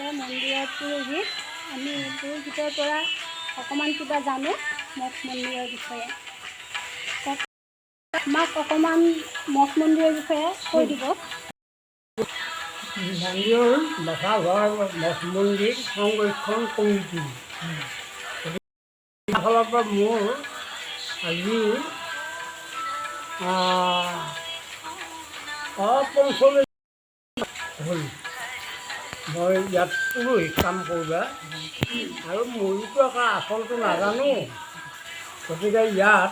আছে মন্দিৰৰ পুৰোহিত। আমি পুৰোহিতৰ পৰা অকণমান কিবা জানো মঠ মন্দিৰৰ বিষয়ে। কওক, আমাক অকণমান মঠ মন্দিৰৰ বিষয়ে কৈ দিব। মন্দিৰৰ মঠাঘৰ মঠ মন্দিৰ সংৰক্ষণ কমিটি ফালৰ পৰা মোৰ আজি 45 হ'ল মই ইয়াত পুৰোহিত কাম কৰোঁ। আৰু ময়োতো আকৌ আচলটো নাজানো। গতিকে ইয়াত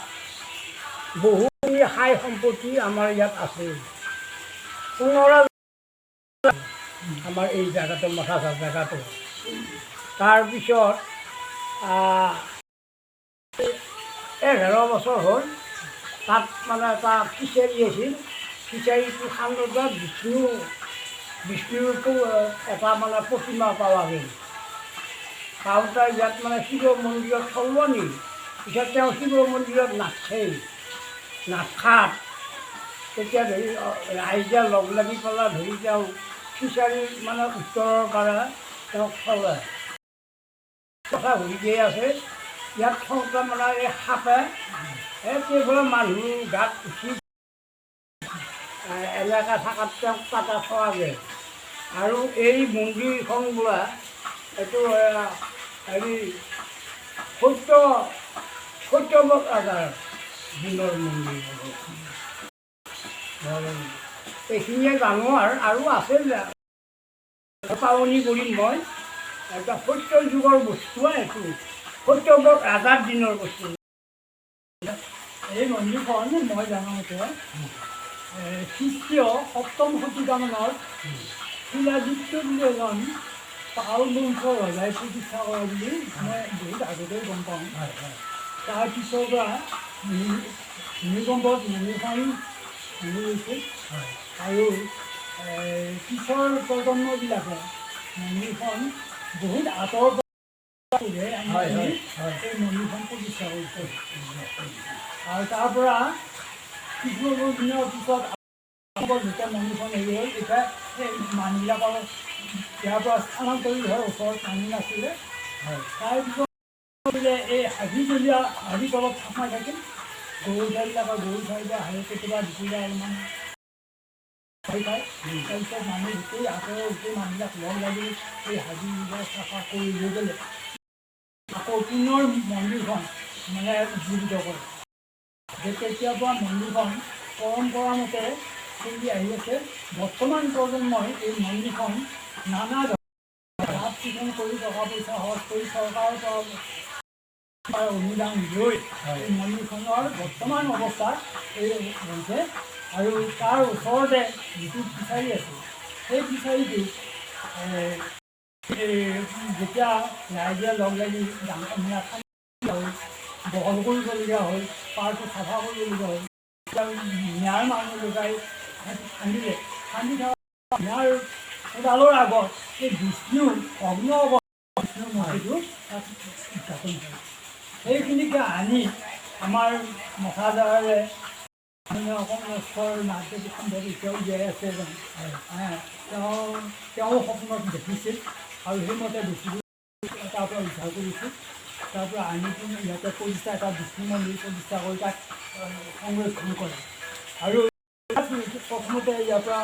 বহুখিনি সাই সম্পত্তি আমাৰ ইয়াত আছে। 15 আমাৰ এই জেগাটো, মঠাঝাৰ জেগাটো। তাৰপিছত 11 বছৰ হ'ল, তাত মানে এটা ফিচাৰী আছিল। ফিচাৰীটো খান্দোতে বিষ্ণুৰ এটা মানে প্ৰতিমা পোৱা গ'ল। পাওঁতে ইয়াত মানে শিৱ মন্দিৰত থলনি পিছত তেওঁ শিৱ মন্দিৰত নাথেই নাথাত তেতিয়া ধৰি ৰাইজে লগ লাগি পেলাই ধৰি তেওঁ ফিচাৰীৰ মানে উত্তৰৰ কাৰণে তেওঁক থলে। কথা ঘূৰি আছে। ইয়াত থওঁতে মানে এই সাপে এই কেইফালে মানুহ গাত উঠি এলেকা থাকাত তেওঁক তাতে থোৱা গ'ল। আৰু এই মন্দিৰখন বোলে এইটো হেৰি সত্যব্ৰত ৰাজাৰ দিনৰ মন্দিৰ। এইখিনিয়ে জানো। আৰু আছে, পাৱনি কৰিম মই। এটা সত্য যুগৰ বস্তু, এইটো সত্যব্ৰত ৰাজাৰ দিনৰ বস্তু। এই মন্দিৰখন মই জনামতে খ্ৰীষ্টীয় সপ্তম শতিকামানত শিলাদিত্য বুলি এজন পাল বংশৰ ৰজাই প্ৰতিষ্ঠা কৰা বুলি মই বহুত আগতেই গম পাওঁ। তাৰ পিছৰ পৰা ভূমিকম্পত মন্দিৰখন ভাঙি গৈছিল আৰু পিছৰ প্ৰজন্মবিলাকে মন্দিৰখন বহুত আঁতৰৰ পৰা কঢ়িয়াই আনি আনি এই মন্দিৰখন প্ৰতিষ্ঠা কৰিছে। আৰু তাৰ পৰা কিছু দিনৰ পিছত আকৌ যেতিয়া মন্দিৰখন হেৰি হ'ল, তেতিয়া এই মানুহবিলাকৰ ইয়াৰ পৰা স্থানান্তৰিত হয়, ওচৰত মানুহ নাছিলে। তাৰপিছত বোলে এই হাবি তলীয়া, হাবি তলত সোমাই থাকিল। গৰু গাইবিলাকৰ গৰু চাৰিব আহে, কেতিয়াবা দুপৰীয়া অলপমান ভয় পায়। তাৰপিছত মানুহ গোটেই আঁতৰৰ গোটেই মানুহবিলাক লগ লাগি এই হাবিবিলাক চাফা কৰি লৈ গ'লে আকৌ পুনৰ মন্দিৰখন মানে উজ্জীৱিত কৰে। যে তেতিয়াৰ পৰা মন্দিৰখন পৰম্পৰা মতে চলি আহি আছে। বৰ্তমান প্ৰজন্মই এই মন্দিৰখন নানা ধৰণে চাফ চিকুণ কৰি, টকা পইচা খৰচ কৰি, চৰকাৰৰ পৰা অনুদান লৈ এই মন্দিৰখনৰ বৰ্তমান অৱস্থা এই হৈছে। আৰু তাৰ ওচৰতে যিটো ফিচাৰী আছে, সেই ফিচাৰীটো এই যেতিয়া ৰাইজে লগ লাগি ডাঙৰ মানে হ'ল, বহল কৰিবলগীয়া হ'ল, পাৰটো চাফা কৰিবলগীয়া হ'ল, তেতিয়া মিয়াৰ মানুহ লগাই খান্দিলে। খান্দি থকা মিয়াৰ কোদালৰ আগত এই বিষ্ণু ভগ্ন অৱস্থা বিষ্ণু মূৰ্তিটো তাত উদযাপন কৰে। সেইখিনিকে আনি আমাৰ মঠাজাৰৰে অকণ নাথ সম্ভৱ এতিয়াও জীয়াই আছে এজন। তেওঁ সপোনত দেখিছিল আৰু সেইমতে বস্তুটো তাৰ পৰা উদ্ধাৰ কৰিছিল। তাৰ পৰা আনি পিনে ইয়াতে প্ৰতিষ্ঠা, এটা বিষ্ণু মন্দিৰ প্ৰতিষ্ঠা কৰি তাক সংৰক্ষণ কৰে। আৰু প্ৰথমতে ইয়াৰ পৰা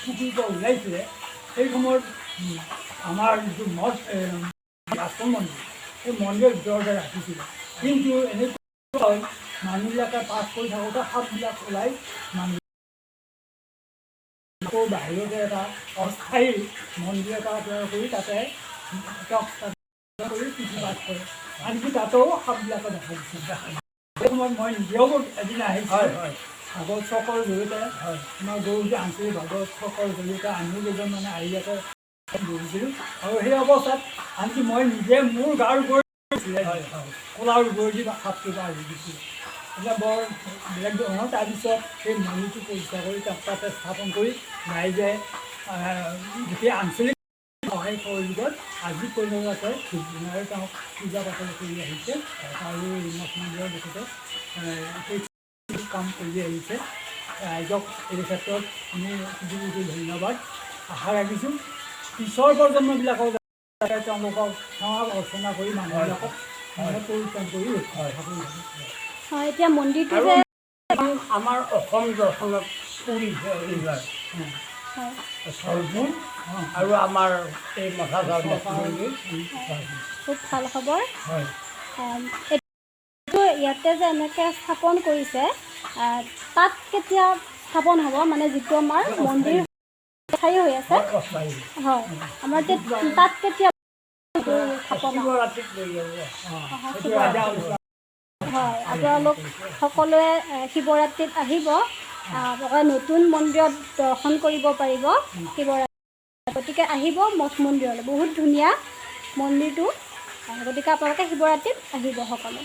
পুখুৰীৰ পৰা ওলাইছিলে, সেই সময়ত আমাৰ যিটো মঠ, আশ্ৰম মন্দিৰ, সেই মন্দিৰৰ ভিতৰতে ৰাখিছিলে। কিন্তু এনেকুৱা হ'ল, মানুহবিলাকে পাছ কৰি থাকোঁতে সাপবিলাক ওলাই মানুহ আকৌ বাহিৰতে এটা অস্থায়ী মন্দিৰ এটা তৈয়াৰ কৰি তাতে তেওঁক তাত কৰি পুথি পাঠ কৰে। আনকি তাতেও সাপবিলাকে দেখা দিছিল। সেই সময়ত মই নিজেও এদিন আহিছিলোঁ। হয় হয় ভাগৱত চকৰ জৰিয়তে, আমাৰ গৰুটি আঞ্চলিক ভাগৱত চকৰ জৰিয়তে আমিও কেইজন মানে আহি ইয়াতে বহিছিলোঁ। আৰু সেই অৱস্থাত আনকি মই নিজে মোৰ গাৰ ওপৰত হয় হয় কোলাৰ ওপৰেদি সাপটো পাৰ হৈ গৈছিলে। এতিয়া বৰ বেলেগ ধৰণৰ। তাৰপিছত সেই মন্দিৰটো প্ৰতিষ্ঠা কৰি তাক তাতে স্থাপন কৰি ৰাইজে গোটেই আঞ্চলিক সহায় সহযোগত আজি পৰ্যন্ত ধূপ ধূনাৰে তেওঁক পূজা পাতল কৰি আহিছে আৰু এই মঠ মন্দিৰৰ লগতে সেই কাম কৰি আহিছে। ৰাইজক এই ক্ষেত্ৰত আমি কোটি কোটি ধন্যবাদ। আশা ৰাখিছোঁ। পিছৰ প্ৰজন্মবিলাকক যাতে তেওঁলোকক সেৱা অৰ্চনা কৰি মানুহবিলাকক মানে পৰিত্ৰাণ কৰি ৰক্ষা কৰি থাকে। হয়, এতিয়া মন্দিৰটো আৰু যে আমাৰ অসম দৰ্শনত পৰিছে এইবাৰ হয়, ধলপুৰ আৰু আমাৰ এই মঠাঝাৰ মঠ মন্দিৰ। হয়। খুব ভাল খবৰ। হয়। এইটো ইয়াতে যে এনেকৈ স্থাপন কৰিছে, তাত কেতিয়া স্থাপন হ'ব? মানে যিটো আমাৰ মন্দিৰ স্থায়ী হৈ আছে। অস্থায়ী। হয়, আমাৰ তাত কেতিয়া স্থাপন হ'ব? শিৱৰাত্ৰিত লৈ যাব। অহা সেইটো শিৱৰাত্ৰি। ৰাজা ওচৰত। হয়, আপোনালোক সকলোৱে শিৱৰাত্ৰিত আহিব, আপোনালোকে নতুন মন্দিৰত দৰ্শন কৰিব পাৰিব শিৱৰাত্ৰি। গতিকে আহিব মঠ মন্দিৰলৈ, বহুত ধুনীয়া মন্দিৰটো। গতিকে আপোনালোকে শিৱৰাত্ৰিত আহিব সকলো।